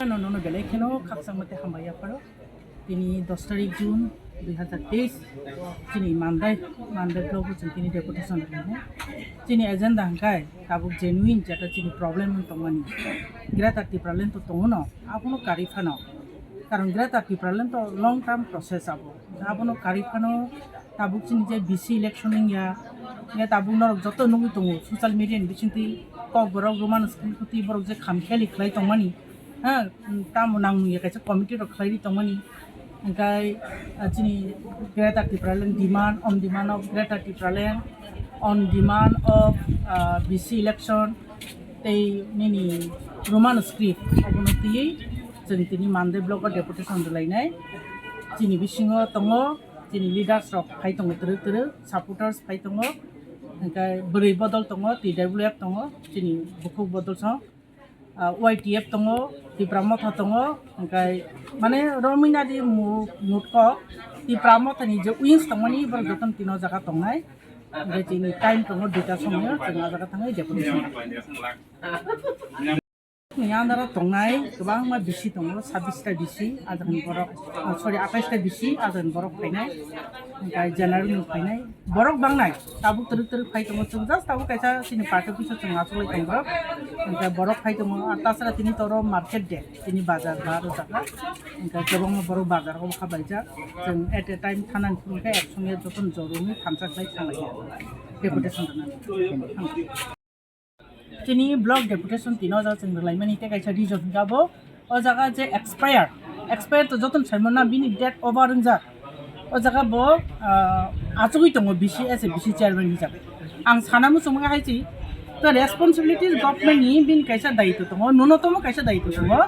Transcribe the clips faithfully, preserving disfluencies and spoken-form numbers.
Nono belai kheno khakchangma tei hambai yapharo. Tini dos tarik June dui hazar teis, chini Mandai, Mandai block o chwng tini deputation rwlainai. Chini agenda hwnkhe tabuk genuine jeta chini problem wng tongmani. Greater Tipraland to tongo no, abono karwi phano. Karon Greater Tipraland to long term process abo. Abono karwi phano tabuk chini je B C election wngya, ya tabuk norok joto nugwi tongo social media ni bisingtwi kokborok Roman script kwtwi borok je kham kheli khlai tongmani. Ha, tamo nangmungya kaisa committee rok khlai ri tongmani. Hingkai, ah, chini Greater Tipraland demand, on demand of Greater Tipraland, on demand of, ah, B C election, tei nini Roman script, abono twiwi chwng tini Mandai block o deputation rwlainai. Chini bisingo tongo, chini leaders rok phai tongo, twrwk twrwk supporters phai tongo, hingkai bwrwi bodol tongo, T W F tongo, chini bukhuk bodol song. Ah, Y T F tongo, Tipra Motha tongo, hingkai mane romwi nadi mu-, mutko Tipra Motha ni je wings tongmani borok jotono tino jaga tongnai. Hingkai chini time tongo duita somoyo chwng ah jaga thangwi deputation. Ni andaro tongnai kwbangma B C tongo, sabbish ta B C, ah jaga ni borok, ah, sorry, atais ta B C, ah jaga ni borok phainai, hingkai general ni phainai. Borok bangnai, tabuk twrwk twrwk phai tongo, chwng just tabuk kaisa chini party office o chwng achuklai tongo borok. Hingke borok phai tongo, ah, tasara tini toro market day, tini bazar bar o jaga. Hingke kwbangma borok bazar o kha baijak. Chwng at a time thanani phuru khe ek songe jotono joro wngwi thansa khlai thanglaiya. Deputation rwnani. Chini block deputation tino jaga chwng rwlaimani tei kaisa reason hwnkhe abo o jaga je expire, expire to jotono saimano na bini date over wngjak. O jaga bo, ah, achugwi tongo B C as a B C chairman hisabe. Ang sana muchungma hai chi, to responsibility government ni bini kaisa daitw tongo, nunotomo kaisa daitw tongo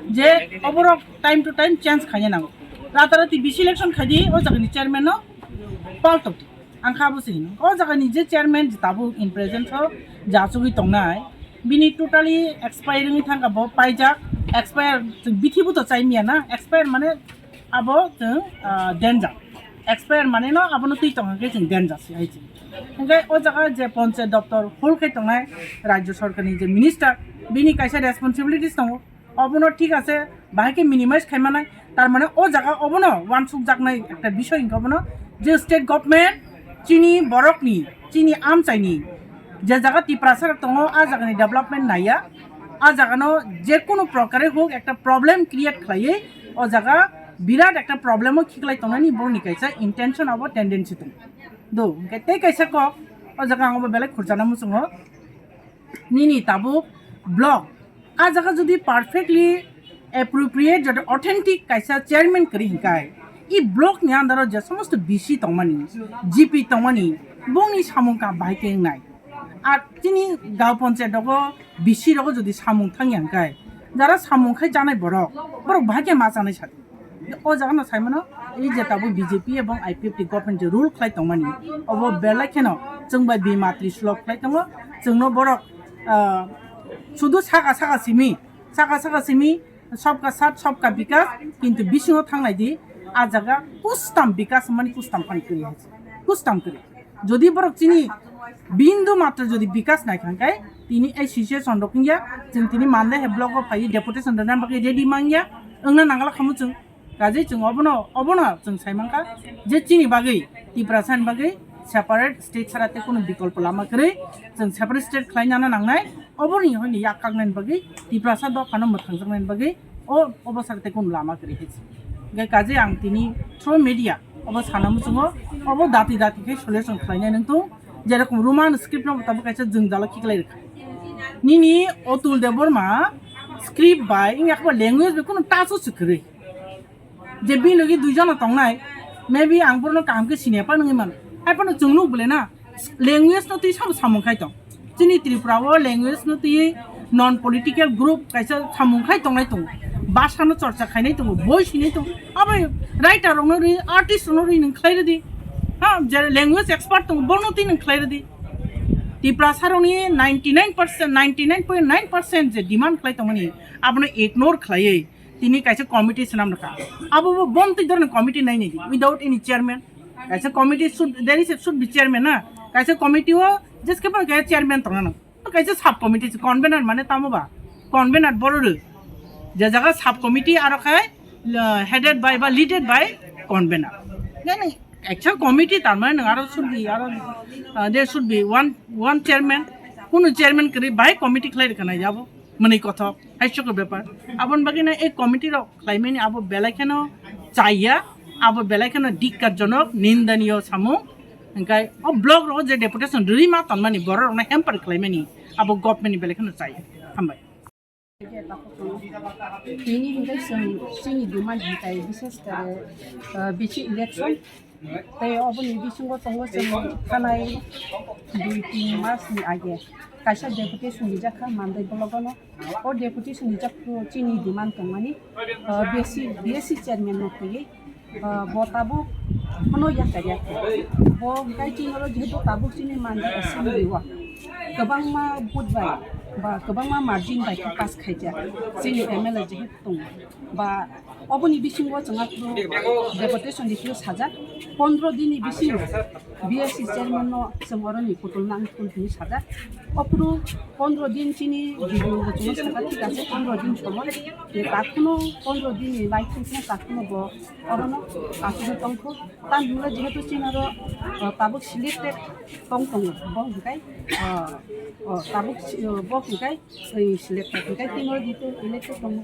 je oborok time to time change khaina nango. Ratarati B C election khaidi o jaga ni chairman no paltok. Ang kha bo se hino. O jaga ni je chairman je tabuk in present o je achugwi tongnai, bini totally expire wngwi thangkha bo paijak, expire chwng bithi bo to chai miya na, expire mane abo chwng, ah, danger. Expire mane no abono twi tongkha khe chwng danger se hai chwng. Hingke o jaga je ponchayat doptor hol khai tongnai rajya sorkar ni je minister, bini kaisa responsibilities tongo. Obono thik ase, bahai khe minimize khai manai. Tar mane o jaga obono wansuk jaknai ekta bisoi hwnkhe obono je state government chini borokni, chini amchaini je jaga Tiprasa rok tongo, a jagani development naiya, a jagano je kunu prokare hok ekta problem create khlaiwi o jaga birat ekta problem o khiklai tongnani borokni kaisa intention abo tendency tongo. Do, hwnkhe tei kaisa kok o jaga ang obo belai khurchana muchungo. Nini tabuk block, a jaga jodi perfectly appropriate, jodi authentic kaisa chairman kwrwi hwnkhe, i block ni under o je somosto B C tongmani, G P tongmani, bongni samung kaham bahai khe wngnai. Ar chini gaon ponchayat rogo B C rogo jodi samung thangya hwnkhe, jara samung khai chanai borok, borok bahai khe ma chanai sadi. O jaga no sai mano, ei je tabuk B J P ebong I P F T government je rule khlai tongmani, obo belai kheno chwng bai bima trisulok khlai tongo. Chwngno borok, ah, sudu saka saka simi, saka saka simi, sabka sat, sabka bikas, kintu bisingo thangnai di, a jaga kustam bikas mani kustam phani kwrwi hai se, kustam kwrwi. Jodi borok chini bindu matra jodi bikas nai kha hwnkhe, tini ei situation rok wngya, chwng tini Mandai hai block o phai deputation rwna bagwi ready mangya, wngna nangala khamu chwng. Kajai chwng obono, obono chwng sai mankha je chini bagwi, Tiprasa ni bagwi separate state sara tei kunu bikolpo lama kwrwi, chwng separate state khlai nana nangnai, oboni hwnwi yak kaknani bagwi, Tiprasa dophano mwthangjaknani bagwi, o, obo sara tei kunu lama kwrwi hai se. Hwnkhe kajai ang tini through media obo sana muchungo, obo dati dati khe solution khlainai nung tung, jerokom Roman script no bo tabuk kaisa jwngjalo khiklai rwkha. Nini Otul Debbarma script bai wngya khe bo language bai kunu touch o se kwrwi. Je bini logi duijon no tongnai, maybe ang bono kaham khe sini ya phano wngwi mano. Hai phano chwng nuk bole na, language no twi sabo samung khai tong. Chini Tripura o language no twi non political group kaisa samung khai tongnai tongo. Bhasha no chorcha khainai tongo, boi sinai tongo. Abo writer rok no ri, artist rok no ri nwng khlai rwdi. Ha, je language expert tongo, bono twi nwng khlai rwdi. Tiprasa rokni ninety nine percent, ninety nine point nine percent je demand khlai tongmani, abono ignore khlaiwi tini kaisa committee swnam rwkha. Abo bo bomtwi dorni committee nainai di, without any chairman. Kaisa committee should, there is a, should be chairman na. Kaisa committee o jeske phano kaisa chairman tongna nang. Kaisa sub committee se convener mane tamo ba? Convener boro rw. Je jaga sub committee aro khai, uh, headed by ba leaded by convener. Then actual committee tar mane nang aro should be aro, uh, there should be one, one chairman. Kunu chairman kwrwi bai committee khlai rwkha nai abo mwnwi kothok hai chukru bepar. Aboni bagwi no ei committee rok khlaimani abo belai kheno chaya, abo belai kheno dikkatjonok, nindaniyo samung. Hingkai o block rogo je deputation rwima tonmani borok rokno hamper khlaimani abo government ni belai kheno chaya. Hambai. Tini hingke chwng chini demand hingkai bises kare, ah, bisi election. Tei oboni bisingo tongo chwng thanai dui tin mas ni age kaisa deputation rijak kha Mandai block ono. O deputation rijak chini demand tongmani, ah, B S C, B S C chairman no twiwi. Ah, bo tabuk phano yakarya. Bo hingkai chini oro jehetu tabuk chini Mandai assembly o kwbangma vote bai ba kwbangma margin bai khe pass khaijak chini M L A jehetu tongo. Ba oboni bisingo chwng aphuru deputation ni phuru sajak pondro din ni bising B S C chairman no chwng oroni putulna wngthun hinwi sajak. Aphuru pondro din chini video bo chwng sajak, thik ase, pondro din somoi. Je takhwno pondro din ni lai thangkhwno takhwno bo orono asugwi tongkho. Tamni hwnle jehetu chini oro, uh, tabuk selected tong tongo, bo hwnkhe, uh, uh, tabuk si-, uh, bo hwnkhe, uh, selected hwnkhe tini oro jehetu elected tongo.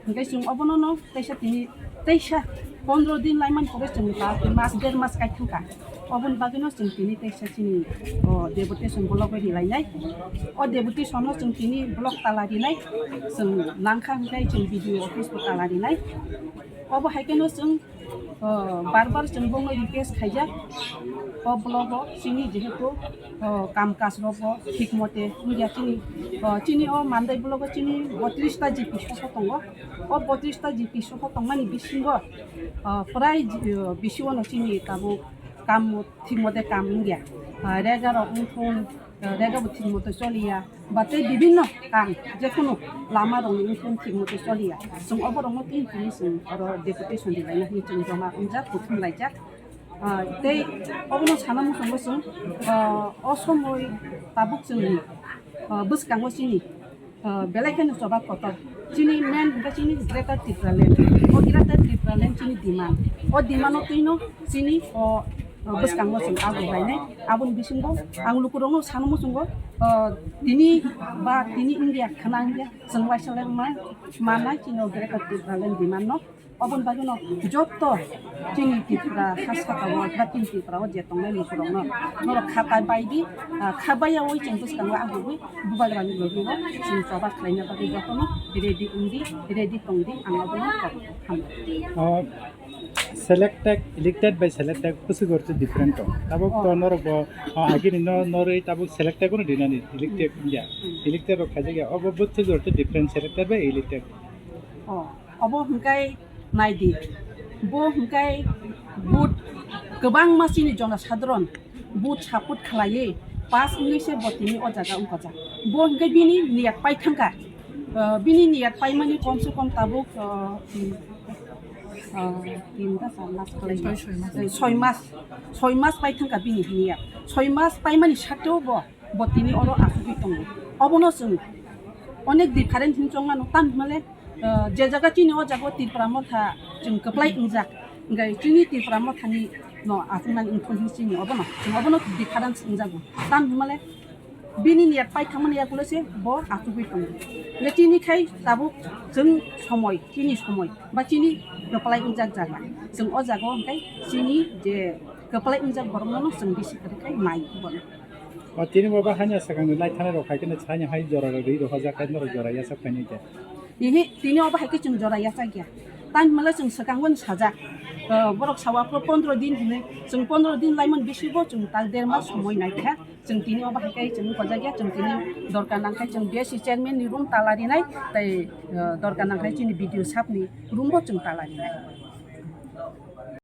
Hwnkhe chwng obono no teisa tini, teisa pondro din laimani pore chwng ta mas, der mas kai thangkha. Oboni bagwino chwng tini teisa chini, uh, deputation block bai rilainai. O deputation no chwng tini block tala rinai, chwng nangkha hwnkhe chwng B D O office bo tala rinai. Obo hai kheno chwng, uh, bar bar chwng bongno request khaijak. O block o chini jehetu, uh, kam kaj rok bo thik mote wngya chini, uh, chini o Mandai block o chini botris ta G P soho tongo. O botris ta G P soho tongmani bisingo, uh, prai, uh, bisi o no chini tabuk kam thik mote kam wngya. Uh, rega rok wngthun, uh, rega bo thik mote choliya. Ba tei bibinno kam, jekunu lama rokni wngkhe thik mote choliya. Chwng oborokno tin tini chwng oro deputation rilaina hinwi chwng joma wngjak, kuthum laijak. Ah, tei obono sana muchungo chwng, ah, o somoi tabuk chwngni, ah, bwskango chini, ah, belai kheno choba kotor. Chini main hwnkhe chini Greater Tipraland. O Greater Tipraland chini demand. O demand-o twino chini o, o bwskango chwng ago lainai. Aboni bisingo ang lukurokno sana muchungo, o, tini ba tini wngya, khwna wngya, chwng waisa lai ma-, manai chini o Greater Tipraland demand-no. Oboni bagwino joto chini Tripura ha saka-o ba chini Tripura-o je tongnai lukurokno norok kha pai bai di, ah, kha baiyaui chwng bwskango agugwi bubagrani logi-o chwng choba khlaina bagwi jotono ready wngdi, ready tongdi, ang abono kok hambai. Ah, selected, elected by selected, kusu gorchu different tong. Tabuk to norok bo, ah, agini no, norwi tabuk selected gono dinani, elected ya. Elected rok khaijak ya. Obo buthu gorchu different, selected by elected. Oh, obo hwnkhe naidi. Bo hwnkhe but kwbangma chini jona sadharon but support khlaiwi pass wngwi se bo tini o jaga wngkha jak. Bo hwnkhe bini niyat pai thangkha. Ah, bini niyat paimani komse kom tabuk, ah, ah, tin ta char mas khlai. Soi, soi mas. Soi mas, soi mas pai thangkha bini niyat. Soi mas paimani sateo bo, bo tini oro asugwi tongo. Obono chwng onek different hinwi chong mano, tamni hwnle, ah, je jaga chini o jaga o Tipra Motha chwng kwplai wngjak, hwnkhe chini Tipra Mothani no aswknani wngthun hinwi chini obono, chwng obono difference wngjago. Tamni hwnle bini niyat pai thangmani yagulo se bo achugwi tongo. Le chini khai tabuk chwng somoi, chini somoi ba chini kwplai wngjak jaga. Chwng o jaga o hwnkhe chini je kwplai wngjak borokno no chwng bisi kwrwi khai nai bono. O tini bo ba hanya swkangni lai thani rok hai kheno sani hai jora rok rwi rok hojak khai norok jora yachak phainai khe. Ihi, tini obo hai khe chwng jora yachak ya. Tang hwnle chwng swkango ni sajak. Ah, borok sawa phuru pondro din hwnwi. Chwng pondro din laimani bisingo chwng tal der mas somoi naikha. Chwng tini obo hai khe chwng gojak ya, chwng tini dorkar nangkhai chwng B S C chairman ni room tala rinai, tei, ah, dorkar nangkhai chini B D O sahab ni room bo chwng tala rinai.